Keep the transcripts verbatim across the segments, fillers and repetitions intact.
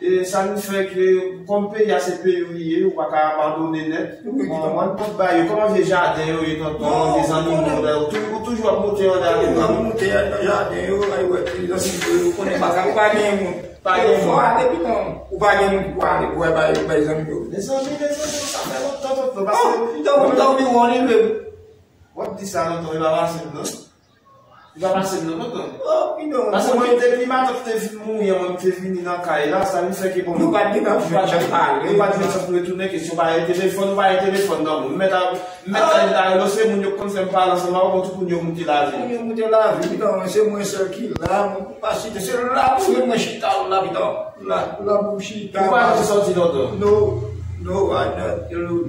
E sa nou fè ke, kòm peyi a se peyi w li ye, ou pa ka abandone nèt. Ou konprann? Tout bagay yo, kòman vye jaden yo ye, tonton, vye zannimo, ou tou- ou toujou ap monte anlè avè yo. Monte nan jaden yo, ay wè, vye zannimo yo, ou konnen pa ka, ou pa gen moun. Pa gen moun. Fò ale, piton, ou pa gen moun pou ale, pou wè bay, bay zannimo yo. Mezanmi, mezanmi, sa fè lontan, tonton, paske piton, piton, piton, w ap di sa lontan, e pa pase m non. Li pa pase m non, tonton. Oh, piton. Paske mwen, depi matant te vin mouri an, mwen te vini nan kay la, sa vin fè ke bon. Nou pa t gen chans pale. Nou pa t gen chans pou retounen, kesyon pa gen telefòn, nou pa gen telefòn nan men. M mèt al, m mèt al la relo, se moun yo k konn fè m pale ansanm avè w, bon, tout moun yo moute lavi. Moun yo moute lavi, piton, se mwen sèl ki la, mwen pa site, se la pou mwen chita la, piton. La, la pou chita. Ou pa janm sòti, tonton? No, no, a, a,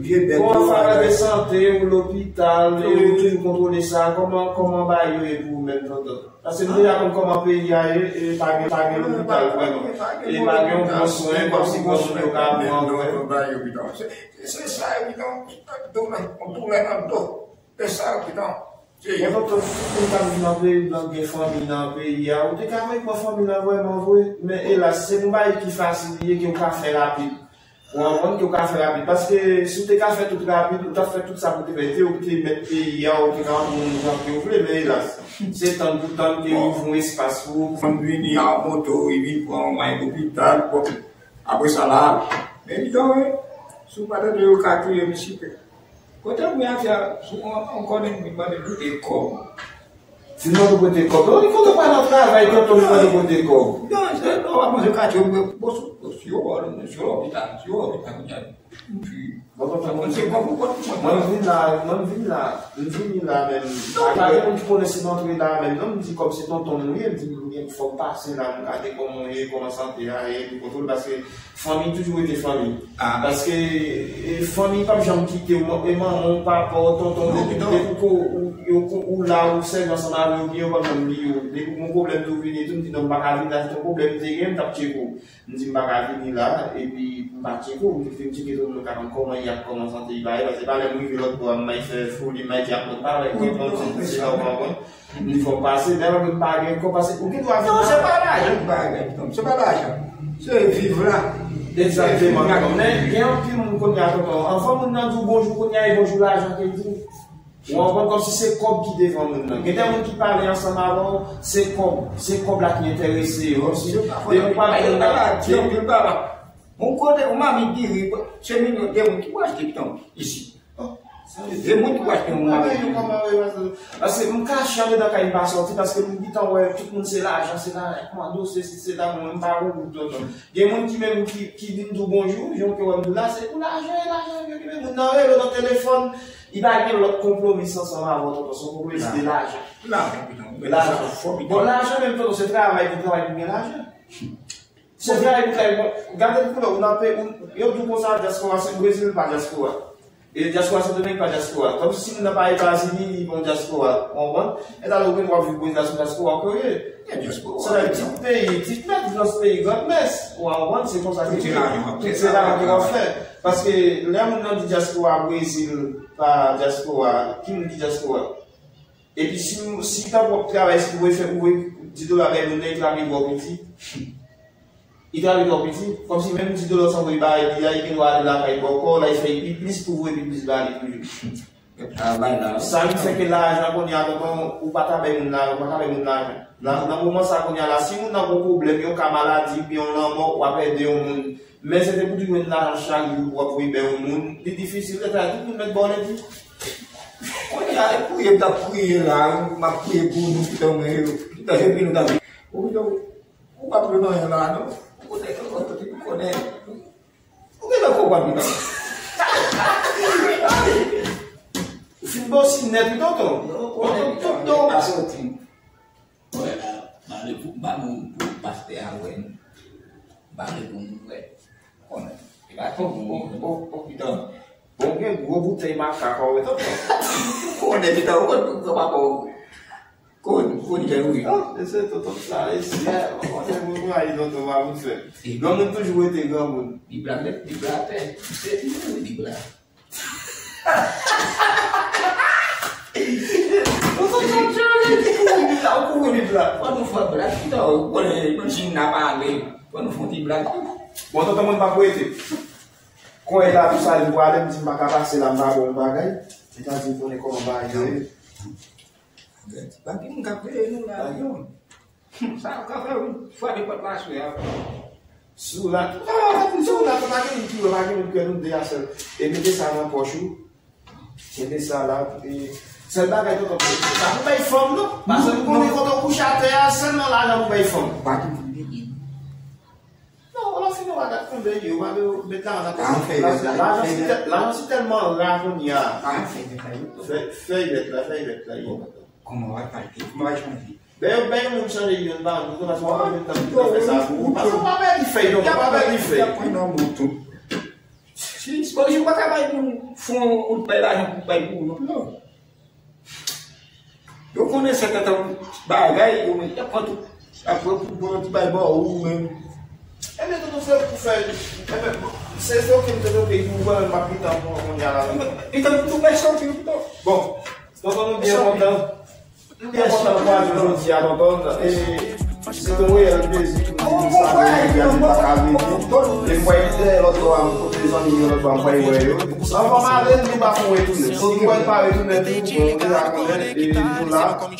vye bèt. Bon, afè de sante, ou lopital, e ou toujou kontwole sa. Kòman, kòman bagay yo ye pou ou menm, tonton? Paske nou deja konn kòman peyi a ye, e pa gen, pa gen lopital vrèman. E pa gen yon bon swen, kòmsi bon moun yo ka pran vre. Se, se sa, evidan, doulè, doulè nan do. E sa, evidan. Bon, tonton, tout moun k ap viv nan peyi blan gen fanmi nan peyi a, ou te ka voye pran fanmi nan vrèman vre. Men elas, se yon bagay ki fasil li ye, ke w ka fè rapid. Ou konprann, ke w ka fè rapid. Paske si w te ka fè tout rapid, ou t ap fè tout sa pou w te fè, te ou te mèt peyi a, ou te ka antre yon jan ke w vle, men elas, se tann pou tann ke yo ouvri yon espas pou ou. Fanm vini a moto, li vin pran yon may lopital, bon, apre sa la, men evidan, wi, si w pa tande yo ka kriye, misye. Kote mwen a fè sou an, an konnen mwen mande pou te kòb. Si nou mande pou te kòb, non, li kote pa nan travay, tonton, li mande pou te kòb. Non, se non, pa manje katye, mwen, bon, sou, sou, sou, sou lopital, sou lopital, mwen. Bon, tonton, mwen, se kòb ou kòb mwen. Mwen vin la, mwen vin la, mwen vin la menm. Pa gen moun ki konnen si mwen antre la menm, non, mwen di kòb se tonton mwen ye, mwen di mwen fò m pase la, mwen gade kòman mwen ye, kòman sante a ye, pou kontwole, paske fanmi toujou rete fanmi. Paske, e, fanmi p ap janm kite w, e manman w, papa w, tonton w, depi, depi ke w, yo, ou la, ou sèvi ansanm avè yo, byen yo p ap janm bliye w. Depi yon pwoblèm tou vini, tou m di non, m pa ka vin la, se yon pwoblèm m te gen, m t ap tcheke w. M di m pa ka vini la, epi m pa tcheke w, m te fin tcheke tonton Karan kòman y ap, kòman sante y pa ye, paske pa lè m rive lòt bò a, m may fè foli, m may di ak lòt bagay, tonton, se la w konprann. Li fò pase, men anpil pa gen kòb, paske ou gen dwa vin. Non, se pa lajan ki pa gen, non, se pa lajan. Se viv la. Egzakteman, tonton. Men gen anpil moun kounye a, tonton. Anvan moun nan di w bonjou, kounye a e bonjou lajan ke l di w. Ou konprann, kòmsi se kòb ki devan moun nan. Gen de moun ki pale ansanm avè w, se kòb, se kòb la ki enterese yo. Kòmsi depi w pale moun nan, di anpil pale. Yon kote, yon mamit diri, se milyon de moun ki pou achte piton isi. Oh, se moun ki pou achte yon mamit diri. Paske m kache andedan kay, m pa sòti, paske m gentan wè tout moun se lajan, se lajan, kòmando, se si, se la, mwen, m pa gon goud, tonton. Gen moun ki menm ki, ki vin di w bonjou, jan w te wè m di w la, se pou lajan, e lajan, yo, yo, moun nan rele w nan telefòn, li pa gen lòt konpwomis ansanm avè w, tonton, se yon konpwomis de lajan. Lajan, piton, lajan. Bon, lajan menm, tonton, se travay pou travay pou gen lajan. Se vre, e pou travay, bon, gade koulè w nan peyi, ou, yo di w konsa, dyaspora se Brezil, pa dyaspora. E dyaspora Sendomeng, pa dyaspora. Kòmsi si moun nan pa Etazini, li pa yon dyaspora. Ou konprann? E talè ou gen dwa viv Brezil, se dyaspora ke w ye. Se yon ti peyi, ti mès, gran peyi, gran mès. Ou konprann? Se konsa ke tout se lajan ke w ap fè. Paske lè moun nan di dyaspora Brezil, pa dyaspora, ki moun ki dyaspora? Epi si, si tankou w ap travay, si pou w fè, pou w voye dis dola bay moun nan, li trake bò piti. Li trake bò piti. Kòmsi menm dis dola w sanble bay li a, li gen dwa ale lakay bòkò, la, li fè pi plis pou voye pi plis ba li toujou. Sa vin fè ke lajan kounye a, tonton, ou pa ka bay moun lajan, ou pa ka bay moun lajan. Nan, nan moman sa kounye a la, si moun nan gon pwoblèm, yon ka maladi, oubyen yon lanmò, w ap ede yon moun. Men se te pou di jwenn lajan chak jou pou w ap voye bay yon moun, li difisil, lè sa tout moun mèt ba w ledi. Kounye a, e priye m t ap priye la, m ap priye pou nou, piton mwen yo, piton epi nou ta. Ou piton, ou p ap jwenn anyen la, non. Ou konnen, ou konnen, ou konnen. Ou gentan konprann, piton. Ou fin bòsi nèt, wi, tonton. Ou konnen, piton, piton, pa sòti. Wè, m ale pou, m pa moun pou pastè a wè m. M ale pou moun wè. Konnen. E pa tout moun. Bon, bon, bon, piton. Bon, gen gwo boutèy makak, wè, tonton. Konnen, piton, ou konn, ou konn, papa, ou konn, konn jan wi. Ah, e se tonton sa, e se, ou konnen, moun, moun, ayi, tonton, pa moun fè. Granmoun toujou rete granmoun. Bib la, Bib la, pè. Se li, Bib la. Ou kouvri Bib la, ou kouvri Bib la. Fò nou fè blag, piton, ou konnen, menm si n ap pale, fò nou fè yon ti blag. Bon, tonton, mwen pa pou rete. Kounye la, tou sa, li pwale, m di m pa ka pase la, m pa bon bagay. Li ta di m konnen kòman bagay yo ye. Pa gen moun k ap veye nou la. Sa ka fè ou frape pòt la aswè a. Si w la, si w la, pa gen moun ki wè, pa gen moun ki wè, nou de a sèl. E mete sa nan pòch ou. Mete sa la, e sèl bagay tonton, sa pou bay fanm non. Paske nou konnen kote w kouche atè a, sèlman lajan pou bay fanm. Pa gen moun veye. Non, lè w fin ou pa gad konbyen yo, pa met lajan nan pòch. Lajan si tèlman ra kounye a. Fèy vèt la, fèy vèt la, yo. Kòman w ap pale? Kòman w ap chanje? Bè yo bay moun chanje youn pa youn, tou paske w ap menm tan pou fè sa pou ou. Paske w pa pèdi fèy, non, w pa pèdi fèy. Y ap pran nan moun tou. Si, si, bon, si w pa ka bay moun fon ou bay lajan pou bay pou ou, non. Yo konnen se tantan bagay, yo menm y ap pran tout. Y ap pran pou bon ti bay ba ou menm. Ebyen, tonton, se pou fè, ebyen, se se oke, m te oke, pou mwen, m ap pita pou mwen, kounye a la. Pita pou tou bay sòti, pita. Bon, tonton, nou byen kontan. Nou byen kontan pou nou jodi a, tonton. E se te yon reyèl plezi pou nou di sa, nou di a, nou pa ka vini. E m pral dèyè lòt bò a, m kote zanmi yo lòt bò a, m pral wè yo. Anvan m ale, nou pa fon retounen. Si nou wè n pa retounen tou, bon, nou la konnen, e nou la. Pou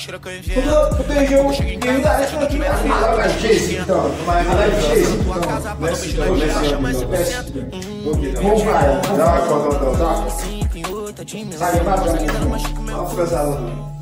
pwoteje w, gen yon gade trankil. Ala Jezi tan. Ala Jezi tan. Mèsi, mèsi anpil. Mèsi. Bon bagay. Dakò, tonton, dakò. Sa gen pa pran. An fè sa, tonton.